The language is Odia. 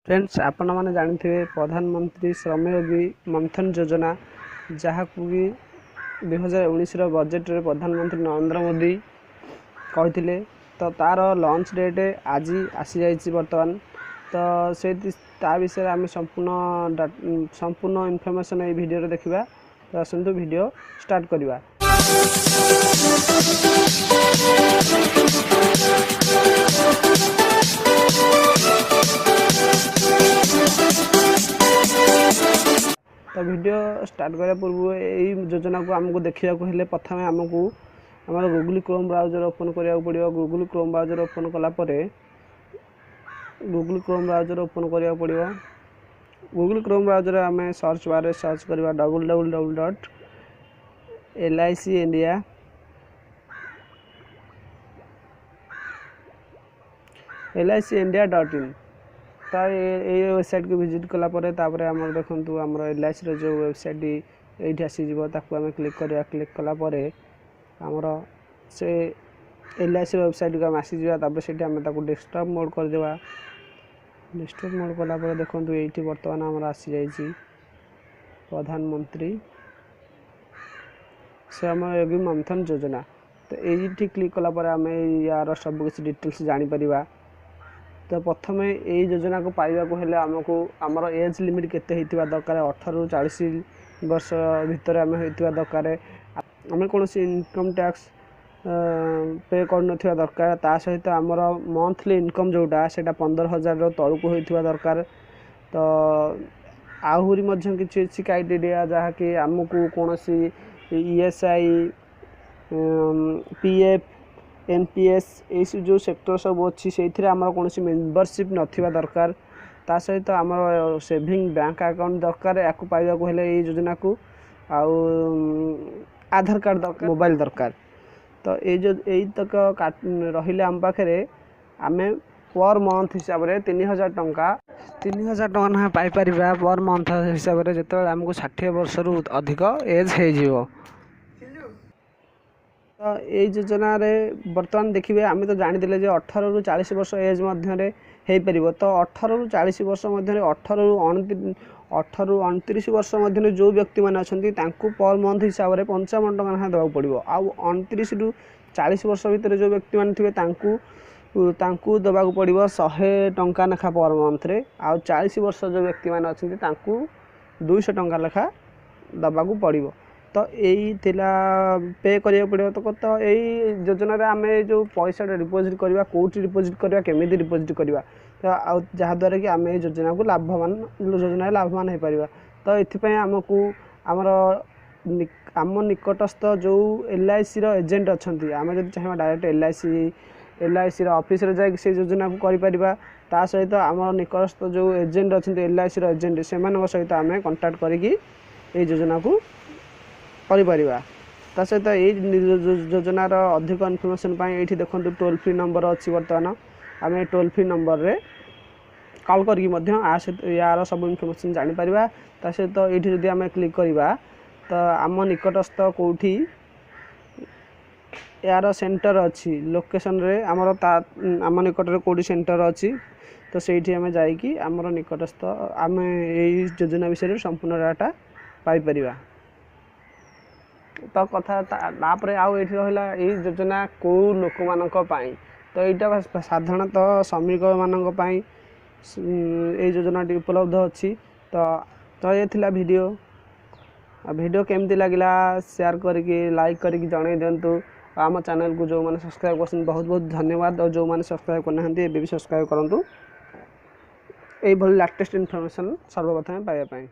ଫ୍ରେଣ୍ଡସ୍, ଆପଣମାନେ ଜାଣିଥିବେ ପ୍ରଧାନମନ୍ତ୍ରୀ ଶ୍ରମଯୋଗୀ ମନ୍ଥନ ଯୋଜନା, ଯାହାକୁ କି 2019ର ବଜେଟ୍ରେ ପ୍ରଧାନମନ୍ତ୍ରୀ ନରେନ୍ଦ୍ର ମୋଦି କହିଥିଲେ। ତ ତା'ର ଲଞ୍ଚ ଡେଟ୍ ଆଜି ଆସିଯାଇଛି ବର୍ତ୍ତମାନ। ତ ସେଇଠି ତା ବିଷୟରେ ଆମେ ସମ୍ପୂର୍ଣ୍ଣ ଇନଫର୍ମେସନ୍ ଏଇ ଭିଡ଼ିଓରେ ଦେଖିବା। ତ ଆସନ୍ତୁ ଭିଡ଼ିଓ ଷ୍ଟାର୍ଟ କରିବା। ତ ଭିଡ଼ିଓ ଷ୍ଟାର୍ଟ କରିବା ପୂର୍ବରୁ ଏଇ ଯୋଜନାକୁ ଆମକୁ ଦେଖିବାକୁ ହେଲେ ପ୍ରଥମେ ଆମକୁ ଆମର ଗୁଗୁଲ୍ କ୍ରୋମ୍ ବ୍ରାଉଜର୍ ଓପନ୍ କରିବାକୁ ପଡ଼ିବ। ଗୁଗୁଲ୍ କ୍ରୋମ୍ ବ୍ରାଉଜର୍ ଓପନ୍ କଲା ପରେ ଗୁଗୁଲ୍ କ୍ରୋମ୍ ବ୍ରାଉଜର୍ ଓପନ୍ କରିବାକୁ ପଡ଼ିବ। ଗୁଗୁଲ୍ କ୍ରୋମ୍ ବ୍ରାଉଜର୍ ଆମେ ସର୍ଚ୍ଚ ବାର୍ରେ ସର୍ଚ୍ଚ କରିବା www.LICIndia, LICIndia.in। ତ ଏଇ ୱେବସାଇଟ୍କୁ ଭିଜିଟ୍ କଲା ପରେ ତାପରେ ଆମର ଦେଖନ୍ତୁ, ଆମର ଏଲ୍ଆଇସିର ଯେଉଁ ୱେବସାଇଟ୍ ଏଇଠି ଆସିଯିବ। ତାକୁ ଆମେ କ୍ଲିକ୍ କରିବା। କ୍ଲିକ୍ କଲା ପରେ ଆମର ସେ ଏଲ୍ଆଇସିର ୱେବସାଇଟ୍କୁ ଆମେ ଆସିଯିବା। ତାପରେ ସେଇଠି ଆମେ ତାକୁ ଡେସ୍କଟପ୍ ମୋଡ଼୍ କରିଦେବା। ଡେସ୍କଟପ୍ ମୋଡ଼୍ କଲା ପରେ ଦେଖନ୍ତୁ, ଏଇଠି ବର୍ତ୍ତମାନ ଆମର ଆସିଯାଇଛି ପ୍ରଧାନମନ୍ତ୍ରୀ ଶ୍ରମଯୋଗୀ ମନ୍ଥନ ଯୋଜନା। ତ ଏଇଠି କ୍ଲିକ୍ କଲା ପରେ ଆମେ ୟାର ସବୁକିଛି ଡିଟେଲ୍ସ ଜାଣିପାରିବା। ତ ପ୍ରଥମେ ଏଇ ଯୋଜନାକୁ ପାଇବାକୁ ହେଲେ ଆମକୁ ଆମର ଏଜ୍ ଲିମିଟ୍ କେତେ ହେଇଥିବା ଦରକାର? 18ରୁ 40 ବର୍ଷ ଭିତରେ ଆମେ ହୋଇଥିବା ଦରକାର। ଆମେ କୌଣସି ଇନକମ୍ ଟ୍ୟାକ୍ସ ପେ କରୁନଥିବା ଦରକାର। ତା ସହିତ ଆମର ମନ୍ଥଲି ଇନକମ୍ ଯେଉଁଟା, ସେଇଟା 15,000ର ତଳକୁ ହୋଇଥିବା ଦରକାର। ତ ଆହୁରି ମଧ୍ୟ କିଛି ଅଛି କ୍ରାଇଟେରିଆ, ଯାହାକି ଆମକୁ କୌଣସି ଇଏସ୍ଆଇ, ପିଏଫ୍, ଏନ୍ପିଏସ୍, ଏଇସବୁ ଯେଉଁ ସେକ୍ଟର ସବୁ ଅଛି, ସେଇଥିରେ ଆମର କୌଣସି ମେମ୍ବରସିପ୍ ନଥିବା ଦରକାର। ତା ସହିତ ଆମର ସେଭିଂ ବ୍ୟାଙ୍କ ଆକାଉଣ୍ଟ ଦରକାର ୟାକୁ ପାଇବାକୁ ହେଲେ ଏଇ ଯୋଜନାକୁ, ଆଉ ଆଧାର କାର୍ଡ଼ ଦରକାର, ମୋବାଇଲ ଦରକାର। ତ ଏଇ ଯେଉଁ ଏଇତକ ରହିଲେ ଆମ ପାଖରେ, ଆମେ ପର୍ ମନ୍ଥ ହିସାବରେ 3,000 ଟଙ୍କା, 3,000 ଟଙ୍କା ଲେଖାଏଁ ପାଇପାରିବା ପର୍ ମନ୍ଥ ହିସାବରେ, ଯେତେବେଳେ ଆମକୁ 60 ବର୍ଷରୁ ଅଧିକ ଏଜ୍ ହେଇଯିବ। ତ ଏଇ ଯୋଜନାରେ ବର୍ତ୍ତମାନ ଦେଖିବେ, ଆମେ ତ ଜାଣିଥିଲେ ଯେ 18ରୁ 40 ବର୍ଷ ଏଜ୍ ମଧ୍ୟରେ ହେଇପାରିବ। ତ 18ରୁ 40 ବର୍ଷ ମଧ୍ୟରେ 18ରୁ 29 ବର୍ଷ ମଧ୍ୟରେ ଯେଉଁ ବ୍ୟକ୍ତିମାନେ ଅଛନ୍ତି, ତାଙ୍କୁ ପର୍ ମନ୍ଥ ହିସାବରେ 55 ଟଙ୍କା ଲେଖାଏଁ ଦେବାକୁ ପଡ଼ିବ। ଆଉ 29ରୁ 40 ବର୍ଷ ଭିତରେ ଯେଉଁ ବ୍ୟକ୍ତିମାନେ ଥିବେ, ତାଙ୍କୁ ଦେବାକୁ ପଡ଼ିବ 100 ଟଙ୍କା ଲେଖା ପର୍ ମନ୍ଥରେ। ଆଉ 40 ବର୍ଷ ଯେଉଁ ବ୍ୟକ୍ତିମାନେ ଅଛନ୍ତି, ତାଙ୍କୁ 200 ଟଙ୍କା ଲେଖା ଦେବାକୁ ପଡ଼ିବ। ତ ଏଇ ଥିଲା ପେ କରିବାକୁ ପଡ଼ିବ। ତ ଏଇ ଯୋଜନାରେ ଆମେ ଯେଉଁ ପଇସାଟା ଡିପୋଜିଟ୍ କରିବା, କେଉଁଠି ଡିପୋଜିଟ୍ କରିବା, କେମିତି ଡିପୋଜିଟ୍ କରିବା, ତ ଆଉ ଯାହାଦ୍ୱାରା କି ଆମେ ଏଇ ଯୋଜନାକୁ ଲାଭବାନ ଯୋଜନାରେ ଲାଭବାନ ହେଇପାରିବା? ତ ଏଥିପାଇଁ ଆମକୁ ଆମ ନିକଟସ୍ଥ ଯେଉଁ ଏଲ୍ଆଇସିର ଏଜେଣ୍ଟ ଅଛନ୍ତି, ଆମେ ଯଦି ଚାହିଁବା ଡାଇରେକ୍ଟ ଏଲ୍ଆଇସିର ଅଫିସରେ ଯାଇକି ସେଇ ଯୋଜନାକୁ କରିପାରିବା। ତା ସହିତ ଆମର ନିକଟସ୍ଥ ଯେଉଁ ଏଜେଣ୍ଟ ଅଛନ୍ତି, ଏଲ୍ଆଇସିର ଏଜେଣ୍ଟ, ସେମାନଙ୍କ ସହିତ ଆମେ କଣ୍ଟାକ୍ଟ କରିକି ଏଇ ଯୋଜନାକୁ କରିପାରିବା। ତା ସହିତ ଏଇ ଯୋଜନାର ଅଧିକ ଇନଫର୍ମେସନ୍ ପାଇଁ ଏଇଠି ଦେଖନ୍ତୁ, ଟୋଲ୍ ଫ୍ରି ନମ୍ବର ଅଛି। ବର୍ତ୍ତମାନ ଆମେ ଟୋଲ୍ ଫ୍ରି ନମ୍ବରରେ କଲ୍ କରିକି ମଧ୍ୟ ଆ ସହିତ ୟାର ସବୁ ଇନଫର୍ମେସନ୍ ଜାଣିପାରିବା। ତା ସହିତ ଏଇଠି ଯଦି ଆମେ କ୍ଲିକ୍ କରିବା, ତ ଆମ ନିକଟସ୍ଥ କେଉଁଠି ଏହାର ସେଣ୍ଟର ଅଛି, ଲୋକେସନରେ ଆମର ତା ଆମ ନିକଟରେ କେଉଁଠି ସେଣ୍ଟର ଅଛି, ତ ସେଇଠି ଆମେ ଯାଇକି ଆମର ନିକଟସ୍ଥ ଆମେ ଏଇ ଯୋଜନା ବିଷୟରେ ସମ୍ପୂର୍ଣ୍ଣ ଡାଟା ପାଇପାରିବା। ତ କଥା ତାପରେ ଆଉ ଏଇଠି ରହିଲା, ଏଇ ଯୋଜନା କେଉଁ ଲୋକମାନଙ୍କ ପାଇଁ? ତ ଏଇଟା ସାଧାରଣତଃ ଶ୍ରମିକମାନଙ୍କ ପାଇଁ ଏଇ ଯୋଜନାଟି ଉପଲବ୍ଧ ଅଛି। ତ ଏ ଥିଲା ଭିଡ଼ିଓ। ଆଉ ଭିଡ଼ିଓ କେମିତି ଲାଗିଲା, ସେୟାର କରିକି, ଲାଇକ୍ କରିକି ଜଣାଇ ଦିଅନ୍ତୁ। ଆଉ ଆମ ଚ୍ୟାନେଲକୁ ଯେଉଁମାନେ ସବସ୍କ୍ରାଇବ୍ କରୁଛନ୍ତି, ବହୁତ ବହୁତ ଧନ୍ୟବାଦ। ଆଉ ଯେଉଁମାନେ ସବସ୍କ୍ରାଇବ୍ କରିନାହାନ୍ତି, ଏବେ ବି ସବସ୍କ୍ରାଇବ୍ କରନ୍ତୁ, ଏଇଭଳି ଲାଟେଷ୍ଟ ଇନଫର୍ମେସନ୍ ସର୍ବପ୍ରଥମେ ପାଇବା ପାଇଁ।